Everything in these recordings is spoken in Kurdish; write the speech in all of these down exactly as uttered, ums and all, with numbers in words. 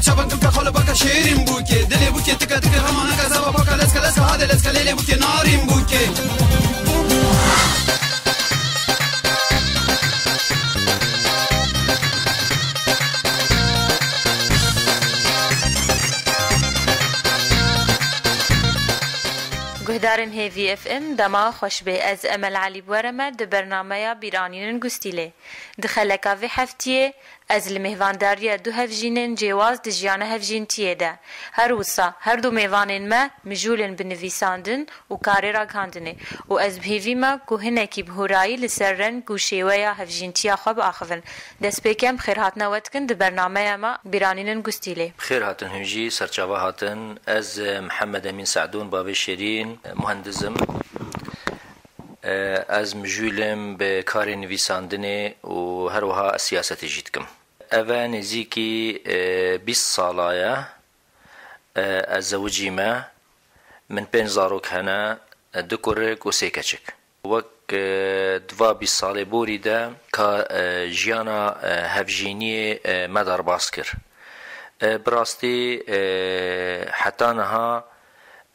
Çabak duke xalibaka şêrîn bûkê. Dilê bûkê tika tika hema naka zava paka leska leska hade leska lêlê bûkê narîn bûkê. Guhdarên Hêvî F M, dema xweş bê. Ez Emel Elî bi we re me di bernameya Bîranînin Gustîlê. Di xeleka vê heftiyê ez li mêhvandariya du hevjînên cêwaz di jiyana hevjîntiyê de. Her wisa her du mêvanên me mijûl in bi nivîsandin û karê ragihandinê û ez bi hêvî me ku hinekî bi hûrayî li ser reng û şêweya hevjîntiya xwe biaxivin. Destpêkê em xêrhatina we dikin di bernameya me Bîranînin Gustîlê. Xêr hatin hûn jî, serçava hatin. Ez, e, Mihemed Emîn Se'dûn, bavê Şêrîn, e, muhendis im. E, ez mijûl im bi karê nivîsandinê û her wiha ez siyasetê jî dikim. Ev e nêzîkî, e, bîst sala ye. E, ez zewicî me. Min pênc zarok hene, e, du kurik û sê keçik. Wek, e, di va bîst salê borî de ka, e, jiyana, e, hevjîniyê, e, me derbas kir. E, bi rastî, e, heta niha,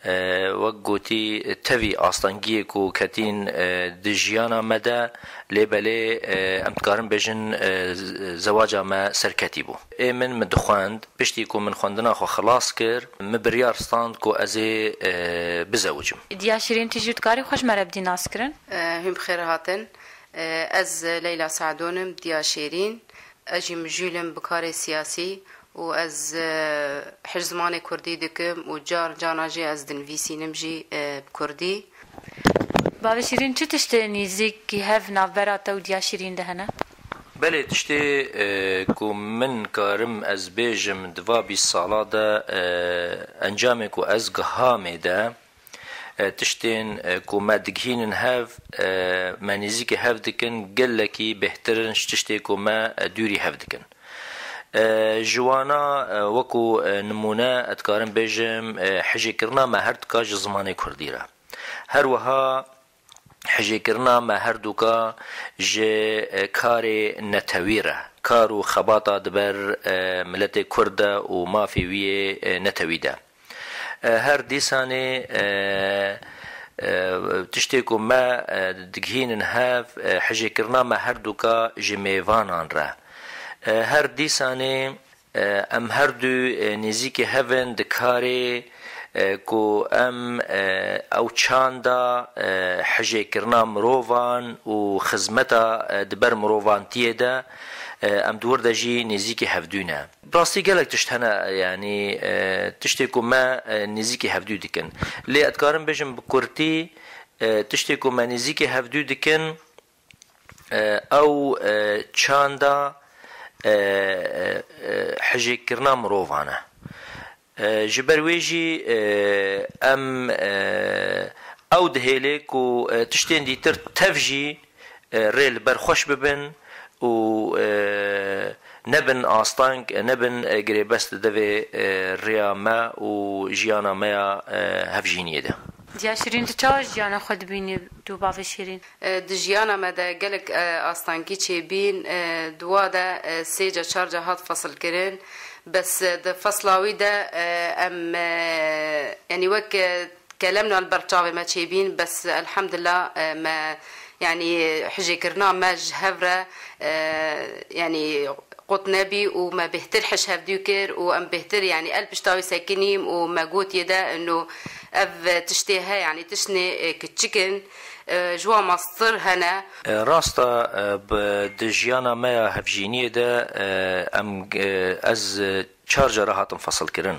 e, wek gotî, tevî astengiyê ku ketîn, e, di jiyana me de, lê belê, e, em dikarin bêjin, e, z-, zewaca me serketî bû. Ê min min dixwend, piştî ku min xwendina xwe xilas kir, min biryar stand ku ez ê, e, bizewicim. Diya Şîrîn, tu jî dikarî xwe ji me re bidî naskirin? E, hûn bi xêr hatin. E, ez Leyla Se'dûn im, diya Şêrîn. Ez jî mijûl im bi karê siyasî û ez, e, hij zimanê kurdî dikim û car carna jî ez dinivîsînim jî, e, bi kurdî. Bavê Şîrîn, çi tiştê nêzîkî hev navbera te û diya Şîrîn de hene? Belê, tiştê, e, ku min karim ez bêjim di va bîst sala de, e, encamê ku ez gihamê de, e, tiştên, e, ku me digihînin hev, e, me nêzîkî hev dikin, gelekî bêhtir in ji tiştê ku me, e, dûrî hev dikin. E, ji wana, e, wekû, e, nimûne, ez dikarim bêjim, e, hijêkirina me her dika ji zimanê kurdî re. Her wiha hijêkirina me her duka ji, e, karê netewî re, kar û xebata di ber, e, miletê kurd de û mafê wî yê, e, netewî de. E, her dîsanê, e, e, tiştê ku me, e, digihînin hev, e, hijêkirina me her duka ji mêvanan re. E, her dîsanê, e, em her du, e, nêzîkî hev in di karê, e, ku em, e, ew çanda, e, hijêkirina mirovan û xizmeta, e, di ber mirovantiyê de, e, em di wir de jî nêzîkî hevdû ne. Bi rastî gelek tişt hene, yanî, e, tiştê ku me, e, nêzîkî hevdû dikin. Lê ez dikarim bêjim bi kurtî, e, tiştê ku me nêzîkî hevdû dikin, e, ew, e, çanda, e, e, e, hijêkirina mirovan e. E, ji ber wê jî, e, em, e, ew dihêlê ku, e, tiştên dîtir tev jî, e, rê li ber xweş bibin û, e, nebin asteng, nebin, e, girêbest di devê, e, rêya me û jiyana me ya, e, hevjîniyê de. Diya Şirîn, tu çawa jiyana xwe dibînî, tu bavê Şirîn? E, di jiyana me de gelek, e, astengî çêbîn, e, di wa de, e, sê ca çar ca hat fesilkirin. Bes, e, di fesla wî de, e, em, e, yanî wek, e, kelem na li ber çavê me çêbîn, bes elhamdulillah, e, me, yanî hijêkirina me ji hev re, e, yanî qut nebî û me bêhtir hij hevdû kir û em bêhtir, yanî el pişta wî sekinîm û me got yê de ino ev tiştê he, yanî tiştê, e, kiçik in, e, ji wan mestir hene. E, rast e, e, bi, di jiyana me ya hevjîniyê de, e, em, e, ez, e, çar cara hatim fesilkirin.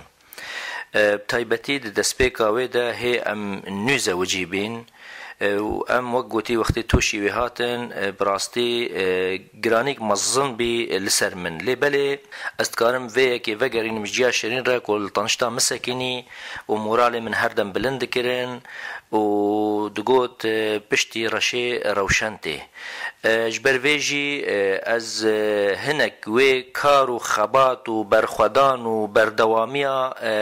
E, bi taybetî di destpêka wê de hê em nû zewicî bîn, e, û em wek gotî wextê toşî wê hatin, e, bi rastî, e, giranîk mezin bî li ser min. Lê belê ez dikarim vê yekê vegerînim ji ciya Şirîn re ku li tanişta min sekinî û moralê min her dem bilind dikirin û digot, e, piştî reşê rewşen tê. E, ji ber vê jî, e, ez, e, hinek wê kar û xebat û berxwedan û berdewamiya, e,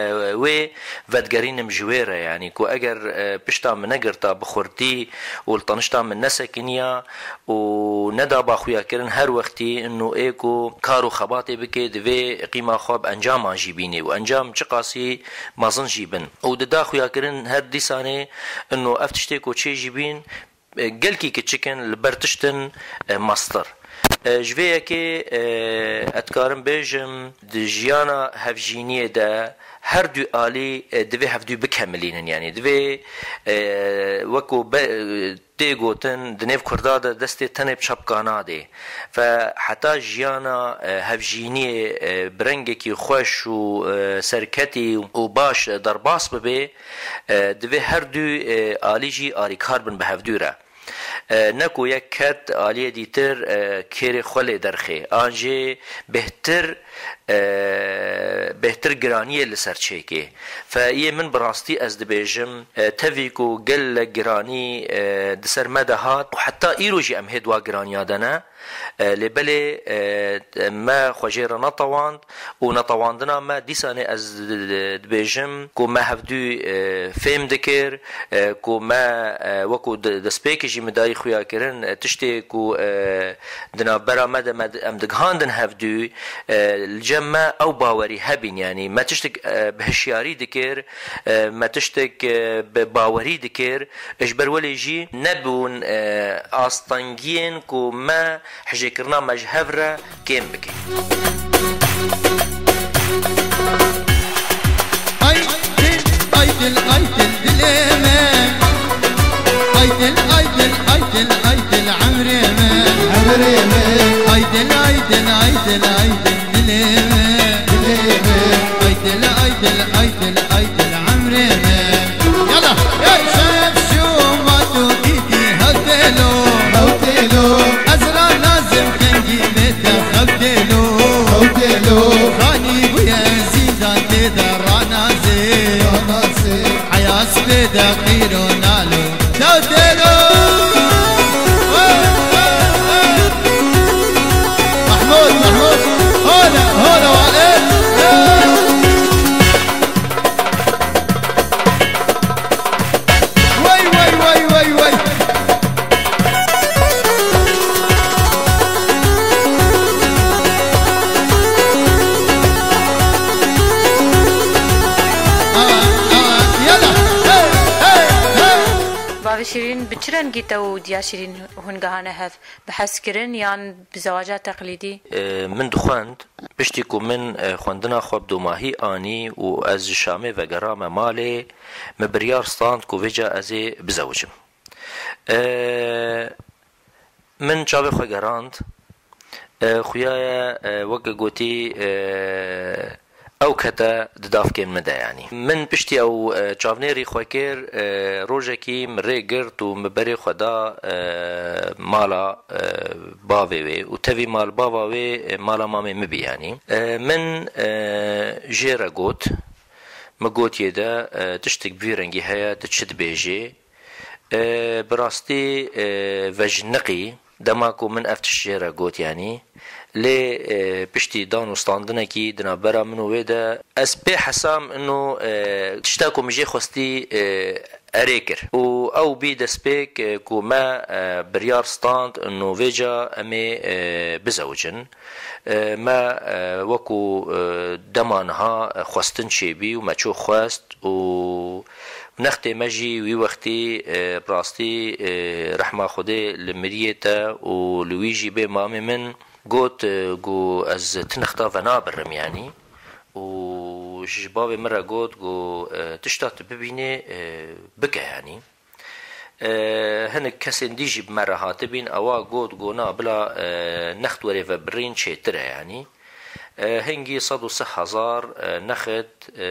wê vedigerînim ji wê re, yanî ku eger, e, pişta min negirta bi xurtî û li tenişta min nesekiniya û nedaba xuyakirin her wextî ino ê ku kar û xebatê bike, divê qîma xwe bi encaman jî bînê û encam çiqasî mezin jî bin. Û dida xuyakirin her dîsanê ino ev tiştê ku çê jî bîn, e, gelkî kiçik in li ber tiştin, e, mestir. E, ji vê yekê, e, ez dikarim bêjim, di jiyana hevjîniyê de her du alî, e, divê hevdû bikemilînin. Yanî divê, e, wekû be-, e, tê gotin, di nêv Kurda de destê tenê bi çepka nadê. Ve heta jiyana, e, hevjîniyê, e, bi rengekî xweş û, e, serketî û baş derbas bibe, e, divê her du, e, alî jî alîkar bin bi hevdû re. E, ne ku yek ket aliyê dîtir, e, kêrê xwe lê derxê, an jî bêhtir, e, bêhtir giraniyê li ser çêkê. Fe yê min bi rastî ez dibêjim, e, tevî ku gelek giranî, e, di ser me de hat û heta îro jî em hê di wa giraniya de ne, e, lê belê, e, me xwe jê re netewand û netewandina me dîsanê ez di-, di-, dibêjim ku me hevdû, e, fêm dikir, e, ku me, e, wekû di-, destpêkê jî min darî xuya kirin, e, tiştê ku, e, di navbera me de me di-, em digihandin hevdû, e, li cem me ew bawerî hebîn, yanî me tiştek, e, bi hişyarî dikir, e, me tiştek, e, bi bawerî dikir, ji ber welê jî nebûn, e, astengiyên ku me hijêkirina me ji hev re kêm bike. Ay dil, ay dil, ay dil dilê me. Ay dil, ay dil, ay dil, ay dil emrê me. Emrê me. Ay dil, ay dil, ay dil, ay dil dilê me. Dilê me. Ay dil, ay dil, ay dil, ay dil emrê me. Yala. Hey! Şev şûma tu dîdî hewtêlo. Hewtêlo. Ez ra nazim kengî bê te xewtêlo. Xewtêlo. Xanî bûye zîndan tê de ranazê. Ranazê. Heyas bê de qîro nalo. Hewtêlo. Mahmud, Mahmud. Hola, hola, wa, eh, eh. Wey, wey, wey, wey, wey. Aa, aa, yala. Hey, hey, hey. Bavê Şîrîn, bi çi rengî te û Diya Şîrîn hûn gehane hev? Bi hezkirin yan bi zewaca teqlîdî? E, min dixwend. Piştî ku min, e, xwendina xwe bi domahî anî û ez ji Şamê vegerame malê, min biryar stand ku vêca ez ê bizewicim. E, min çavê xwe gerand. E, xuya ye, e, weke gotî, e, ew kete di davkên min de, yanî. Min piştî ew, e, çavnêrî xwe kir, e, rojekî min rê girt û min berê xwe da, e, mala, e, bavê wê û tevî mal bava wê, e, mala mamê min bî, yanî. E, min, e, jê re got, min gotiye de, e, tiştek bi vî rengî heye, tu çi dibêjê? E, bi rastî, e, vejniqî, dema ku min ev tişt jê re got, yanî, lê, e, piştî dan û standinekî di navbera min û wê de, ez pê hesam ino, e, tişta ku min jê xwestî, e, erê kir. Û ew bî destpêk, e, ku me, e, biryar stand ino vêca em ê, e, bizewicin. E, me, e, wekû, e, dema niha, e, xwestin çêbî û me çû xwest û nextê me jî wî wextî, e, bi rastî, e, rehma Xwedê li miriyê te û li wî jî bê mamê min got, e, ku ez ti nexta venabirim, yanî. Û ji bavê min re got, ku, e, tişta tu bibînê, e, bike, yanî. E, hinek kesên dî jî bi me re hatibîn, ewa got, got, na, bila, e, next werê vebirîn çêtir e, yanî. E, hingî sed û sih hezar, e, next, e,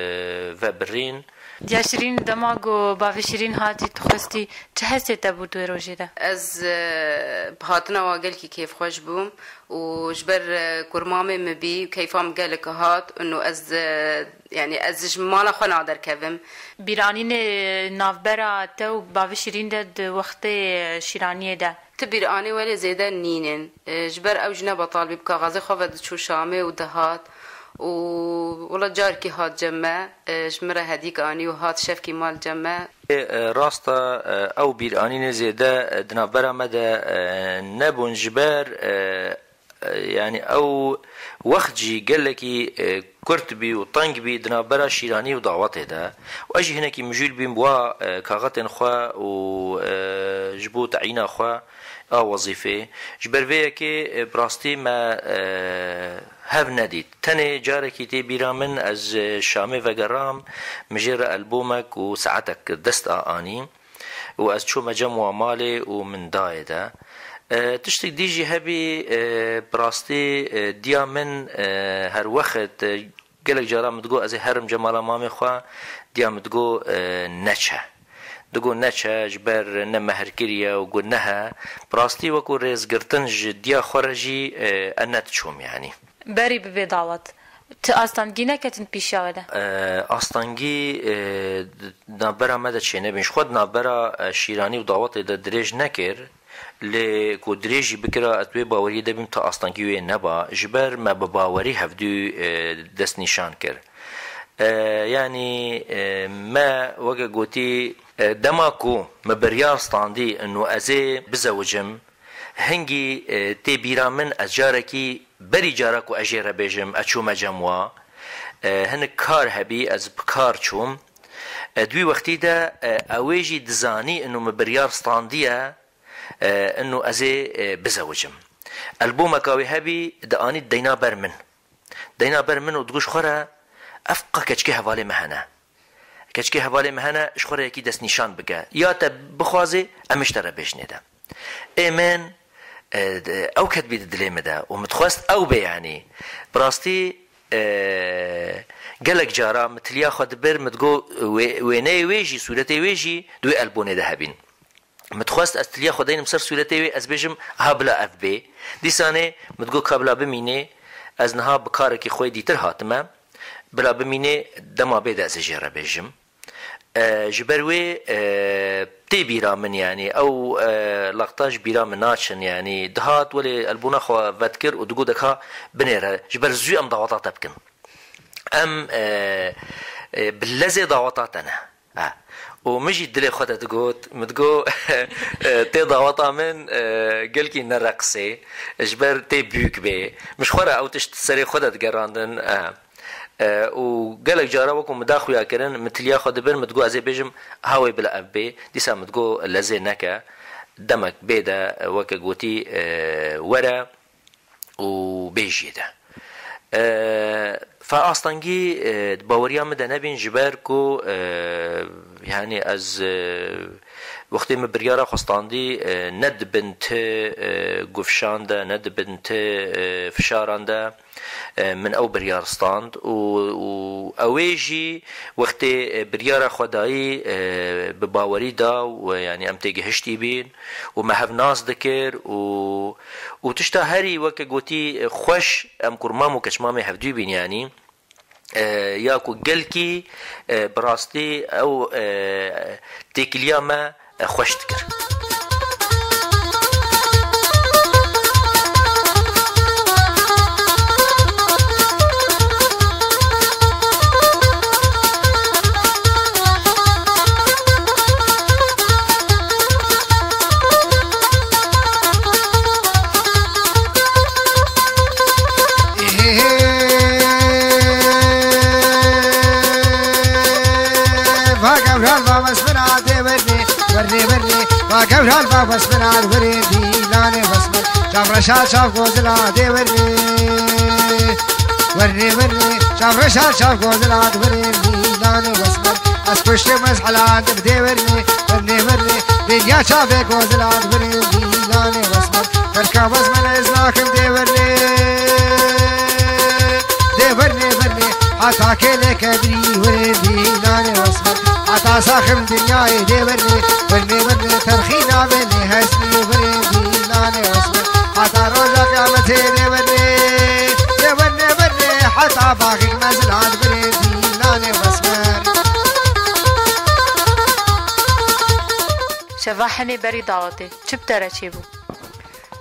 vebirîn. Diya Şirîn, dema ku bavê Şirîn hatî, tu xwestî, çi hesê te bû di wê rojê de? Ez, e, bi hatina wa gelkî kêfxweş bûm û ji ber, e, ku mamê min bî, keyfa min gelek hat û ez, e, yanî ez ji mala xwe naderkevim. Bîranînê navbera te û bavê Şirîn de di wextê şîraniyê de Ti bîranî welê zêde nînin. E, ji ber ew jine betal bî, bi kaxezê xwe ve diçû Şamê û dihat. Û wela carekî hat cem me, e, ji min re hedîk anî û hat şevkî mal cem me. E, rast e, e, ew bîranînê zêde, e, di navbera me de, e, nebûn ji ber, e, e, yanî ew wext jî gelekî, e, kurt bî û teng bî di navbera şîranî û dawetê de. Û ez jî hinekî mijûl bîm wa, e, kaxetên xwe û, e, ji bo teyîna xwe a wezîfê. Ji ber vê yekê, e, bi rastî me, e, hev nedît. Tenê carekî tê bîra min, ez, e, Şamê vegeram, min jê re elbomek û saetek dest a anî û ez çûme cem wa malê û min dayê de. E, tiştek dî jî hebî, e, bi rastî, e, diya min, e, her wext, e, gelek cara min digot ez ê herim cem mala mamê xwe, diya min digot, e, neçe. Digot neçe, ji ber ne mehr kiriye û got nehe. Bi rastî wekû rêzgirtin ji diya xwe re jî, e, ez nediçûm yanî. Berî bi vê dawet, ti astengî neketin pîşiya we de? E, astengî, e, di navbera me de çênebin. Ji xwe di navbera, e, şîranî û dawetê de dirêj nekir. Lê ku dirêj jî bikira, ez wê baweriyê de bîm, ta astengî wê neba. Ji ber me bi bawerî hevdû, e, destnîşan kir. E, yanî, e, me weke gotî, e, dema ku me biryar standî û ez ê bizewicim, hingî, e, tê bîra min, ez carekî berî cara ku ez jê re bêjim, ez çûme cem wa. E, hinek kar hebî, ez bi kar çûm. E, di wî wextî de, e, ew ê jî dizanî û min biryar standiye, e, û ez ê, e, bizewicim. Elbomeka wê hebî, dianî deyna ber min. Deyna ber min û digot ji xwe re, ev qa keçikê hevalê me hene. Keçikê hevalê me hene, ji xwe re yekî destnîşan bike. Ya te bixwaze, em ji te re bêjinê de. Ê min, e, de, ew ket bî di dilê min de û min dixwest ew bê, yanî. Bi rastî, e, gelek cara min tiliya xwe dibir, min digot, wê-, wêneyê wê jî, sûretê wê jî di wê elbonê de hebîn. Min dixwest ez tiliya xwe deynim ser sûretê wê, ez bêjim, ha bila ev bê. Dîsanê min digot, ka bila bimînê, ez niha bi karekî xwe dîtir hatime. Bila bimînê, dema bê de ez ê jê re bêjim. E, ji ber wê, e, tê bîra min, yanî ew, e, laqta ji bîra min naçin, yanî dihat welê elbona xwe vedikir û digot, de ka binêre, ji ber zû em daweta te bikin. Em, e, e, bi lezê daweta te ne. Ha. Û min jî dilê xwe de digot, min digot, e, tê daweta min, e, gelkî nereqisê, ji ber tê bûk bê. Min ji xwe re ew tişt serê xwe de digerandin, e. E, û gelek cara wekû min da xuya kirin, min tiliya xwe dibir, min digot, ez ê bêjim, ha wê bila ev bê. Dîsa min digot, lezê neke, demek bê de, e, weke gotî, e, were û bêjiyê de. E, fa astengî, e, di baweriya min de nebîn, ji ber ku, e, yanî ez, e, wextê min biryara xwe standî, e, ne di bin ti, e, gufşan de, ne di bin ti, e, fişaran de, e, min ew biryar stand û, û ew ê jî wextê, e, biryara xwe dayî, e, bi bawerî da û, e, yanî em têgihiştî bîn û me hev nas dikir û, û tişta herî weke gotî, e, xweş, em kurmam û keçmamê hevdû bîn, yanî, e, ya ku gelkî, e, bi rastî ew, e, têkiliya me, e, xweş dikir. Va gewral va wesmina dê werê, werê, werê. Va gewral va wesmina werê, dîlanê wesmir. Çav reşa çav gozila dê werê. Werê, werê. Çav reşa çav gozila werê, dîlanê wesmir. Ez piştê mezhela dibdê werê, werê, werê. Bêriya çavê gozila werê, dîlanê wesmir. Ferka wesmir ez nakim dê werê. Dê werê, werê. Heta kêlê kedrî werê dîlanê wesmir. Heta saxim dinyayê dê werê, werê, werê. Terxîna venê hestî werê dîlanê wesmir. Heta roja qiyamete dê werê, dê werê, werê. Heta baxik mezilan werê dîlanê wesmir. Şeva hemê berî dawetê, çi bi te re çêbû?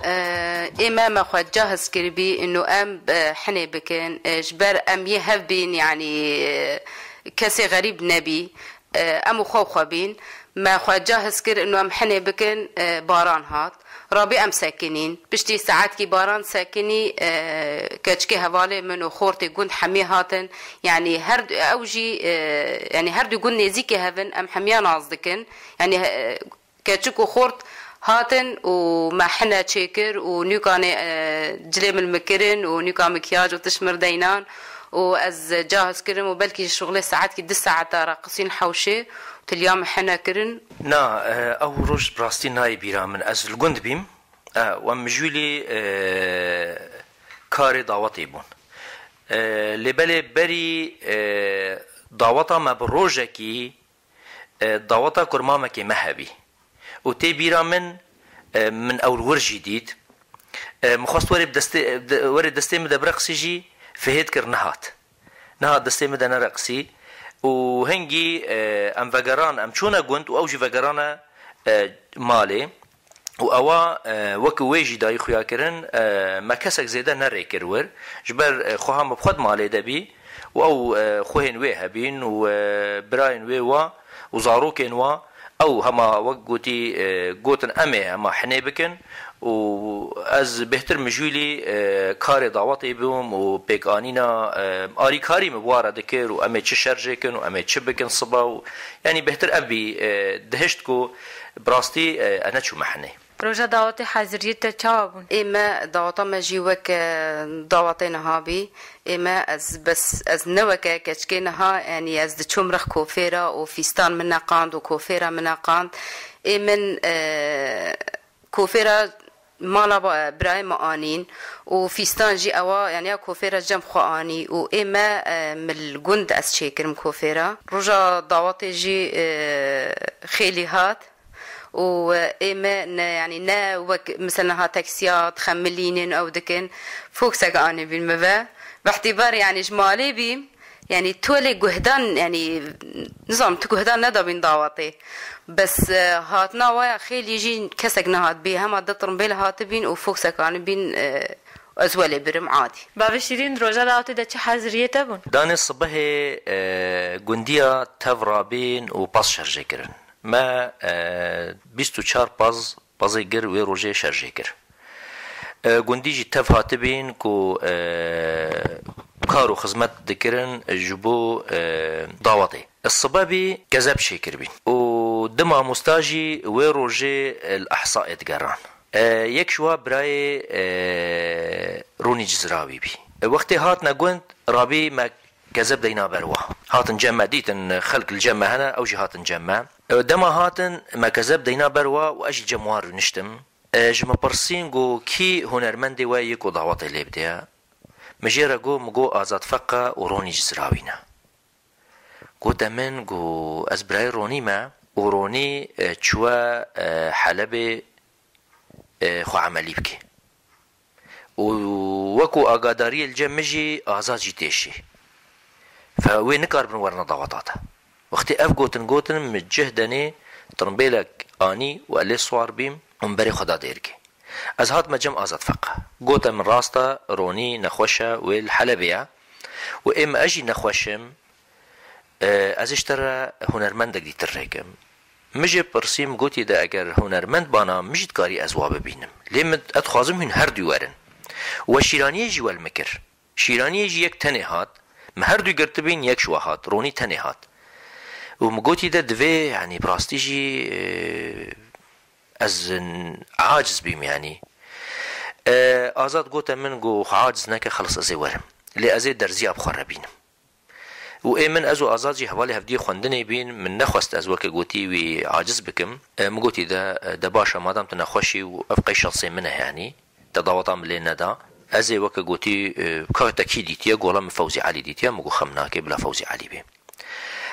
Ê me me xwe ca hez kiribî ino em, e, hinê bikin, e, ji ber em yê hev bîn, yanî, e, kesê xerîb nebî, e, em û xwe û xwe bîn. Me xwe ca hez kir ino em hinê bikin, e, baran hat. Rabî em sekinîn. Piştî saetkî baran sekinî, e, keçikê hevalê min û xortê gund hemî hatin. Yanî her du, ew jî, e, yanî her du gund nêzîkê hev in, em hemiya nas dikin. Yanî, e, keçik û xort hatin û me hine çêkir û nûkanê, e, cilê min mikirin û nûka mikyaj û tişt mir deynan û ez ca hez kirim û belkî ji şixulê saetkî du saeta reqisîn hewşê û tiliya min hine kirin. Na, e, ew roj bi rastî nayê bîra min. Ez li gund bîm, e, û em mijûlî, e, karê dawetê bûn. E, lê belê berî, e, daweta me bi rojekî, e, daweta ku mamekê me hebî. Û tê bîra min, e, min ew li wir jî dît. E, min xwest werê bi destê, de, werê destê min de bireqisî jî fihêt kir, nehat. Nehat destê min de nereqisî. Û hingî, e, em vegeran, em çûne gund û ew jî vegerane, e, malê. Û ewa, e, wek wê jî dayî xuya kirin, e, me kesek zêde nerê kir wir. Ji ber, e, xweha me bi xwe di malê de bî û ew, e, xwehên wê hebîn û, e, birayên wê wa û zarokên wa, ew hema wek gotî, e, gotin, em ê hema hinê bikin û ez bêhtir mijûlî, e, karê dawetê bûm û pêkanîna, e, arîkarî min bi wa re dikir û em ê çi şerjê kin û em ê çi bikin siba û, yanî bêhtir ev bî, e, dihişt ku bi rastî, e, ez neçûme hinê. Roja dawetê heziriyê te çawa bûn? Ê me daweta me jî wek, e, dawetê niha bî. Ê me ez bes, ez ne weke keçikê niha, yanî ez diçûm rix kofêra û fîstan min neqand û kofêra min neqand. Ê min, e, kofêra mala ba-, birayê me anîn û fîstan jî ewa, yanî ya kofêra cem xwe anî û ê me, e, min li gund ez çêkirim kofêra. Roja dawetê jî, e, xêlî hat. û, e, ê me ne, yanî ne wek mesela niha taksiya dixemilînin ew dikin, foksek anîbîn min ve. Bi îtîbar yanî ji malê bîm, yanî tu lê guhdan, yanî nizam tu guhdan nedabîn dawetê. Bes, e, hatina waya xêlî jî kesek nehat bî, hema di tirimbêl hatibîn û foksek anîbîn, e, ez welê birim adî. Bavê Şîrîn, roja dawetê de çi heziriyê te bûn? Danê sibehê, e, gundiya tev rabîn û pas şerjê kirin. Me, e, bîst û çar paz, pazê gir wê rojê şerjê kir. E, gundî jî tev hatibîn ku, e, kar û xizmet dikirin ji bo, e, dawetê. Sibe bî kezeb çêkiribîn. Û di mamosta jî wê rojê, e, li Ehsaê digeran. E, yek ji wa birayê, e, Ronî Cizrawî bî. E, wextê hatine gund, rabî me kezeb deyna ber wa. Hatin cem me, dîtin xelk li cem me hene, ew jî hatin cem me. Ew dema hatin, me kezeb deyna ber wa û ez jî cem wan rûniştim. E, ji min pirsîn, got, kî hunermendê we yê ku dawetê lê bidê? Min jê re got, min got, Azad Feqa û Ronî Cizrawî ne. Gote min, got, ez birayê Ronî me û Ronî, e, çûye, e, Helebê, e, xwe emelî bike. Û wekû agadariyê li cem min jî Azad jî têşî. Fe wê nikaribin werine daweta te. Wextê ev gotin gotin, min cih denê, tirimbêlek anî û ez lê siwar bîm û min berê xwe da dêrikê. Ez hatime cem Azad Feqa. Gote min, rast e, Ronî nexweş e, wê li Helebê ye. Û ê min ez jî nexweş im, e, ez ê ji te re hunermendek dîtir rêkim. Min jê pirsî, min gotî de eger hunermend bana, min jî dikarî ez wa bibînim. Lê min, ez dixwazim hûn her du werin. We şîraniyê jî wel min kir. Şîraniyê jî yek tenê hat. Min her du girtibîn, yek ji we hat. Ronî tenê hat. Û min gotî de divê, yanî bi rastî jî, e, ez n-, aciz bîm yanî. E, Azad gote min, got, xwe aciz neke, xelas ez ê werim. Lê ez ê derziya bi xwe re bînim. Û ê min, ez û Azad jî hevalê hevdiyê xwendinê bîn, min nexwest ez weke gotî wî aciz bikim. E, min gotî de, e, de baş e, madam tu nexweş î û ev qey şansê min e, yanî te daweta min lê neda. Ez ê weke gotî, e, ka te kî dîtiye, gola min Fewzî Elî dîtiye, min got xem nake, bila Fewzî Elî bê.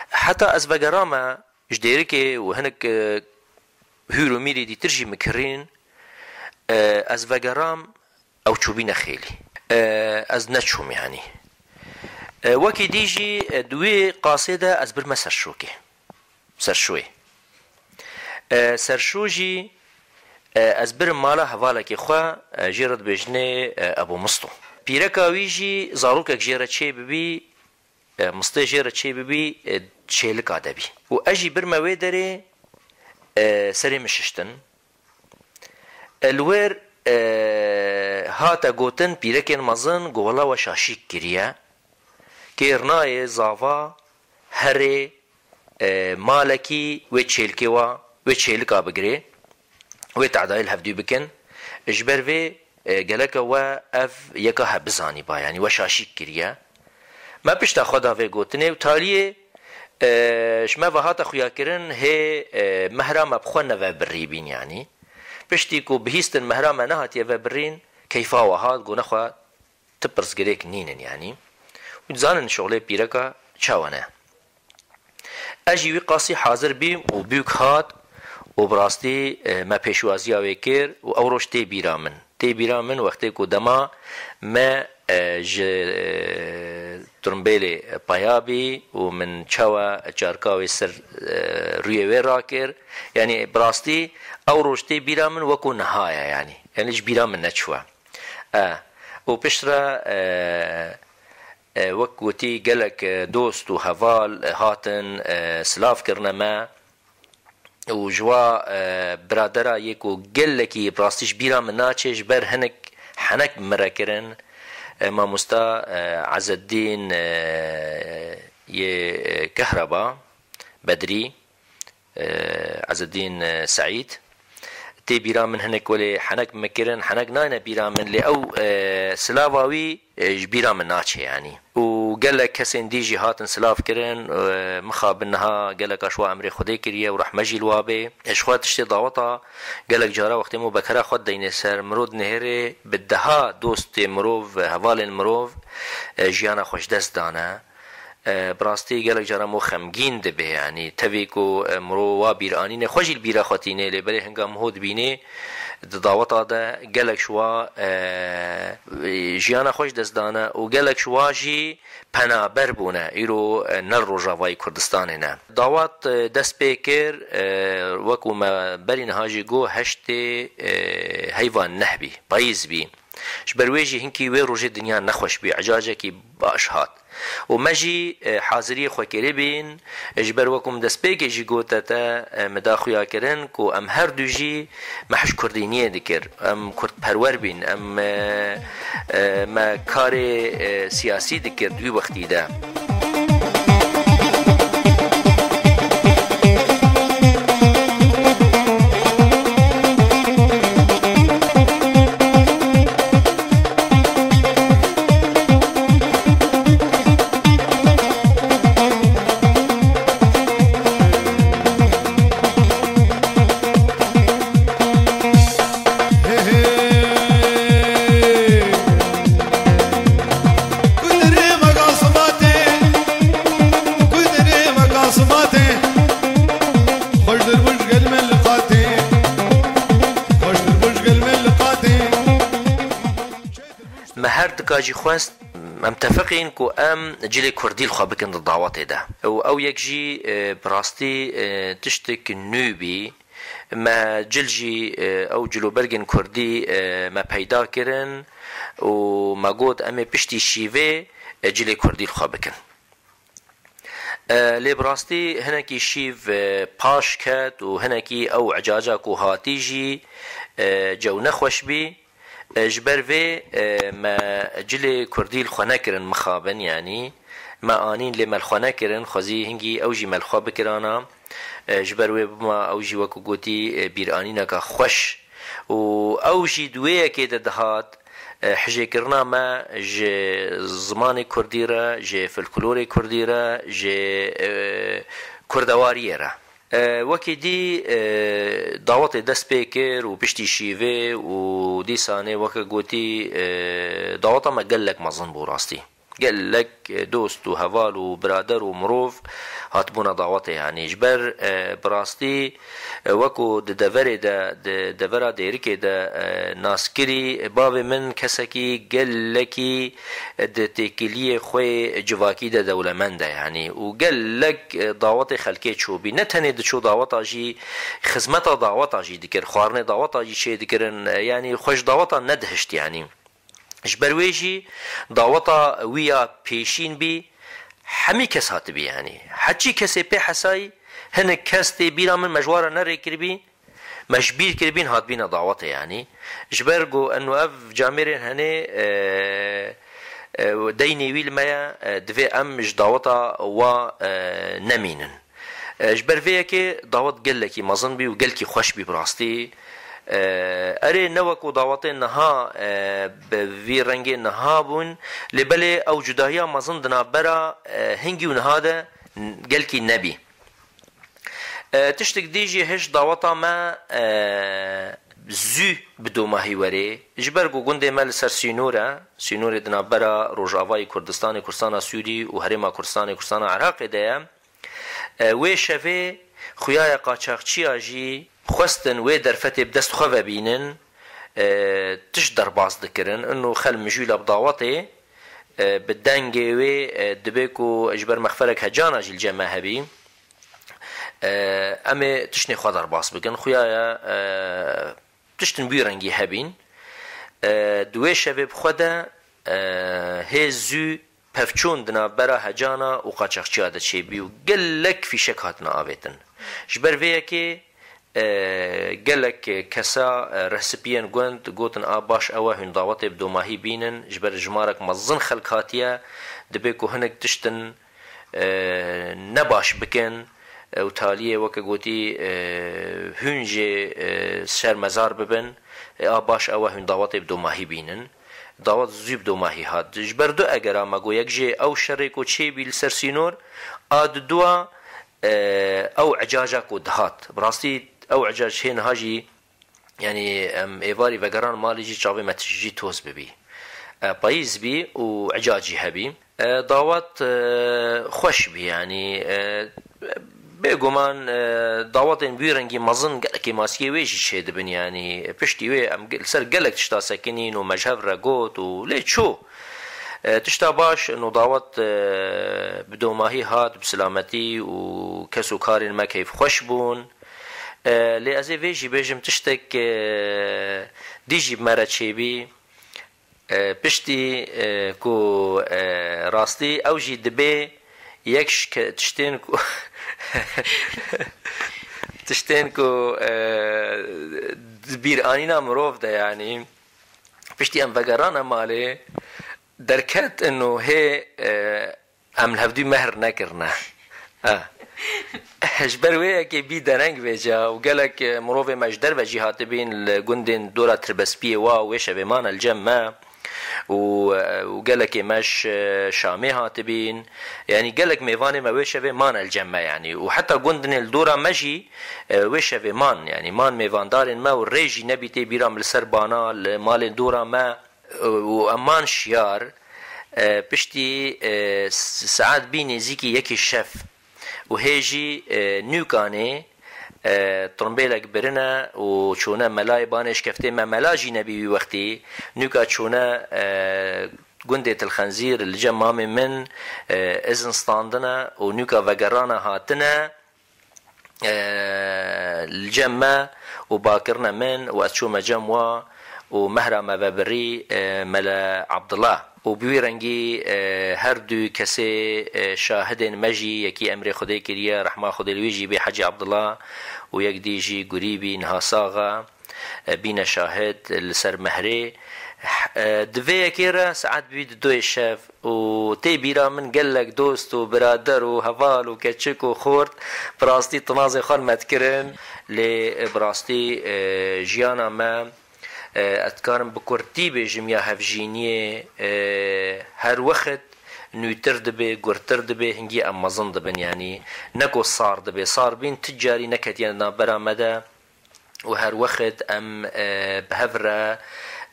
Heta ez vegerame ji Dêrikê û hinek, e, hûr û mîrê dîtir jî min kirîn, e, ez vegeram, ew çûbîne xêlî. E, ez neçûm yanî. E, wekî dî jî, e, di wê qasê de ez birme ser şokê. Ser şoyê. E, ser şo jî, E, ez birim mala hevalekê xwe, e, jê re dibêjinê, e, Ebû Misto. Pîreka wî jî zarokek jê re çê bibî, e, mistê jê re çê bibî, e, çêlika de bî. Û ez jî birme wê derê, e, serê min şiştin. E, li wir, e, hate gotin pîrekên mezin ku wela we şaşîk kiriye. Kêr nayê zava herê, e, malekî wê çêlkê wa, wê çêlika bigirê, wê tehdayê li hevdû bikin. Ji ber vê, e, geleke we ev yeka he bizanîba, yanî we şaşîk kiriye. Me pişta xwe da vê gotinê û taliyê, e, ji me ve hate xuyakirin, hê, e, mehra me bi xwe neve birî bîn, yanî. Piştî ku bihîstin mehra me nehatiye ve birîn, keyfa we hat, gone xwe ti pirsgirêk nînin, yanî. Û dizanin şoxlê pîreka çawa ne. Ez jî wî qasî hazir bîm û bûk hat û bi rastî, e, me pêşwaziya wê kir û ew roj tê bîra min. Tê bîra min wextê ku dema me, e, ji, e, tirimbêlê paya bî û min çawa çarka wê ser, e, rûyê wê rakir. Yanî bi rastî ew roj tê bîra min wekû niha ye, yanî. Yanî ji bîra min neçûye. E, û piştre, e, e, wek gotî gelek, e, dost û heval, e, hatin, e, silav kirine me û ji wa, e, biradera yê ku gelekî bi rastî ji bîra min naçe, ji ber hinek henek bi min re kirin, e, mamosta, e, Ezeddîn, e, yê, e, Kehreba Bedrî, e, Ezeddîn, e, Seîd. Tê bîra min hinek welê henek min kirin, henek nayne bîra min, lê ew, e, silava wî, e, ji bîra min naçe, yanî. Û gelek kesên dî jî hatin silav kirin, e, mixabin niha geleka ji wa emrê Xwedê kiriye û rehme jî li wa bê. E, ji xwe tiştê daweta gelek cara wextê min û bekera xwe dideyne ser, mirov dinihêrê bi deha dostê mirov, hevalên mirov, e, jiyana xwe ji dest dane. E, bi rastî gelek caran mo xemgîn dibe, yanî tevî ku, e, mirov wa bîr anîne, xwe jî li bîra xwe tîne, lê belê hinga miho dibînê di daweta de gelek ji wa, e, jiyana xwe ji dest dane û gelek ji wa jî penaber bûne. Îro, e, ne li Rojavayê Kurdistanê ne. Dawet, e, dest pê kir, e, wekû me berî niha jî got, heştê, e, heyva neh bî, payîz bî. Ji ber wê jî hinkî wê rojê dinya nexweş bî, ecacekî baş hat. Û me jî, e, haziriyê xwe kiribîn, e, ji ber wekû min destpêkê jî gote te, e, me da xuya kirin ku em her du jî me hişk kurdîniyê dikir. Em kurdperwer bîn, em, e, e, me karê, e, siyasî dikir di wî wextî de. Me her tika jî xwest, em tefiqîn ku em cilê kurdî li xwe bikin di dawetê de. Û ew yek jî, e, bi rastî, e, tiştek nû bî. Me cil jî, e, ew cilobergên kurdî, e, me peyda kirin û me got, em ê piştî şîvê, e, cilê kurdî li xwe bikin. E, lê bi rastî hinekî şîv, e, paş ket û hinekî ew ecaca ku hatî jî, e, cew nexweş bî. E, ji ber vê, e, me cilê kurdî li xwe nekirin mixabin, yanî me anîn lê me li xwe nekirin, xwezî hingî ew jî me li xwe bikirana. E, ji ber wê bima ew jî wekû gotî, e, bîranîneka xweş û ew jî di wê yekê de dihat, e, hijêkirina me ji zimanê kurdî re, ji folklorê kurdî re, ji, e, kurdewariyê re. E, wekî dî, e, dawetê dest pê kir û piştî şîvê û dîsanê weke gotî, e, daweta me gelek mezin bû rastî. Gelek, e, dost û heval û birader û mirov hatibûna dawetê, yanî ji ber, e, bi rastî, e, wekû di deverê de, di devera Dêrikê de, e, naskirî, bavê min kesekî gelekî, e, di têkiliyê xwe civakî de dewlemend e, yanî û gelek, e, dawetê xelkê çûbî. Ne tenê diçû daweta jî, xizmeta daweta jî dikir, xwarinê daweta jî çê dikirin, e, yanî xwe ji daweta nedihişt, yanî. Ji ber wê jî daweta wî ya pêşîn bî, hemî kes hatibî, yanî heçî kesê pê hesayî, hinek kes tê bîra min, me ji wan re nerê kiribî, me ji bîr kiribîn, hatbîne dawetê, yanî ji ber ku eno ev camêrên henê, e, e, deynê wî li me ye, e, divê em ji daweta wa, e, nemînin. E, ji ber vê yekê dawet gelekî mezin bî û gelkî xweş bî bi rastî. E, erê, ne wekû dawetên niha, e, bi vî rengê niha bûn, lê belê ew cudahiya mezin di navbera, e, hingî û niha de gelkî nebî. E, tiştek dî jî hişt daweta me, e, zû bi domahî werê. Ji ber ku gundê me li ser sînor e, sînorê di navbera Rojavayê Kurdistanê, Kurdistana Sûrî û Herêma Kurdistanê, Kurdistana Iraqê de ye. E, wê şevê xuyaya qaçaxçiya jî xwestin wê derfetê bi dest xwe ve bînin, e, tişt derbas dikirin. Ino xel mijûla bi dawetê, e, bi dengê wê, e, dibê ku ji ber mexferek hecana jî li cem me hebî. E, em ê tiştê xwe derbas bikin. Xuyaya, e, tiştin bî rengî hebîn. E, di wê şevê bi xwe de, e, hê zû pevçûn di navbera hecana û qaçaxçiya de çêbî û gelek fîşek hatine avêtin. Ji ber vê yekê, e, gelek kesa, e, rehsipiyên gund gotin, a baş ew e hûn dawetê bi domahî bînin, ji ber jimarek mezin xelk hatiye, dibê ku hinek tiştin, e, ne baş bikin, e, û taliyê weke gotî, e, hûn jê, e, şermezar bibin, e, a baş ew e hûn dawetê bi domahî bînin. Dawet zû bi domahî hat. Ji ber du egera me got, yek jê ew şerê ku çêbî li ser sînor, a di dua, e, ew ecaca ku dihat. Bi rastî ew ecac hê niha jî, yanî em êvarî vegeran malê jî çavê me tişt jî toz bibî. E, payîz bî û ecac jî hebî. E, dawet, e, xweş bî, yanî, e, bêguman, e, dawetên wî rengî mezin gelekî masiyê wê jî çêdibin, yanî piştî wê em ge-, li ser gelek tişta sekinîn û me ji hev re got û lê çû. E, tişta baş, no dawet, e, bi domahî hat, bi silametî û kes û karên me keyfxweş bûn. E, lê ez ê vê jî bêjim tiştek, e, dî jî bi me re çêbî. E, piştî, e, ku, e, rastî ew jî dibê yek ji ke-, tiştên ku, tiştên ku, e, di bîranîna mirov de, yanî piştî em vegerane malê, derket ino hê, e, em li hevdû mehr nekirine. E. Ji ber wê yekê bî dereng vêca û gelek, e, mirovê me ji derve jî hatibîn li gundên dora Tirbespiyê wa û wê şevê mane li cem me û, e, û gelekê me ji, e, Şamê hatibîn. Yanî gelek mêvanê me wê şevê mane li cem me, yanî û heta gundinê li dora me jî, e, wê şevê man, yanî man mêvandarên me û rê jî nebî tê bîra min li ser bana li malên dora me. Û em man şiyar, e, piştî, e, s-, saet bî nêzîkî yekê şev û hê jî, e, nûkanê, e, tirimbêlek birine û çûne melayê banê şkeftê me, mela jî nebî wî wextî, nûka çûne, e, gundê Tilxenzîr li cem mamê min, e, izin standine û nûka vegerane hatine, e, li cem me û bakirine min û ez çûme cem wa û mehra me vebirî, e, Mele Abdullah. Û bi wî rengî, e, her du kesê, e, şahidên me jî, yekî emrê Xwedê kiriye, rehma Xwedê li wî jî bê, Hecî Abdullah, û yek dî jî gurî bî, niha sax e, e, bîne şahid li ser mehrê. E, di vê yekê re saet bî di doyê şev, û tê bîra min gelek dost û birader û heval û keçik û xort bi rastî tinazê xwe li me dikirin. Lê, e, bi rastî, e, jiyana me, e, ez dikarim bi kurtî bêjim ya hevjîniyê, e, her wext nûtir dibe, gurtir dibe, hingî em mezin dibin. Yanî ne ku sar dibe, sar bîn ti carî neketiye navbera me de. Û her wext em, e, bi hev re,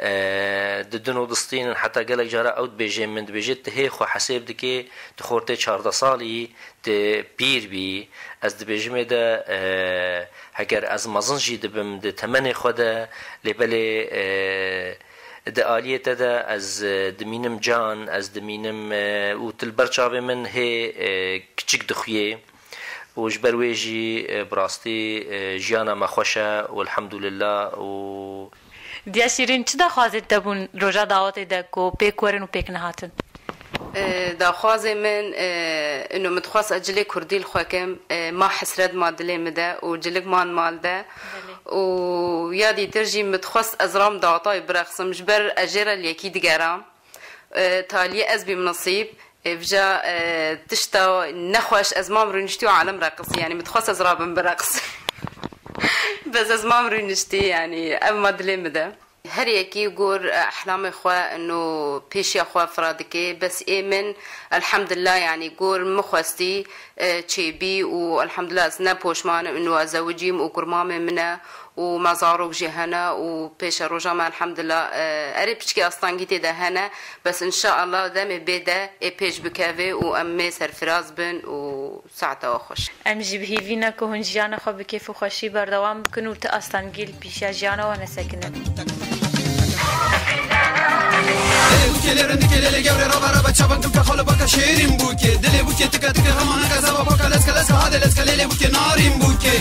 E, didin û distînin, heta gelek cara ew dibêje min, dibêje, tu hê xwe hesêb dikê, tu xortê çardeh salî, tu pîr bî. Ez dibêjim ê de, e, heger ez mezin jî dibim di temenê xwe de, lê belê, e, di aliyê te de ez, e, dimînim can, ez dimînim, e, û tu li ber çavê min hê, e, kiçik dixuyê. Û ji ber wê jî, e, bi rastî, e, jiyana me xweş e û elhamdulillah û Diya Şîrîn, çi daxwazê te bûn roja dawetê de ku pêk werin û pêk nehatin? E, daxwazê min, e, ino min dixwest ez cilê kurdî li xwe kim, e, ma hesret ma dilê min de û cilik man mal de. Belê. Û ya dîtir jî min dixwest ez ram dawetayê bireqsim, ji ber ez jê re li yekî digeram. E, taliyê ez bîm nesîb. E, vija, e, tişta nexweş ez mam rûniştî û alem reqisî. Yanî min dixwest ez rabim bireqsim. Bes ez mam rûniştî, yanî ev ma dilê min de. Her yekî gor, e, ehlamê xwe ino pêşiya xwe fira dike. Bes ê min, elhamdulillah, yanî gor min xwestî, e, çêbî û elhamdulillah ez ne poşman im ino ez zewicîm û kurmamê min e û me zarok jî hene û pêşe roja me elhamdulillah, e, erê piçkî astengî tê de hene. Bes inşaallah demê bê de ê pêş bikeve û em mê serfiraz bin û saeta we xweş. Em jî bi hîvî ne ku hûn jiyana xwe bi kêf û xweşî berdewam bikin û ti astengî li pîşiya jiyana we nesekinin. Lê bûkê lê rindikê lê lê gewrê rava rava çavak dûka xalo baka şêrîn bûkê. Dilê bûkê tika tika hema neka zava baka leska leska hadê leska lê lê bûkê narîn bûkê.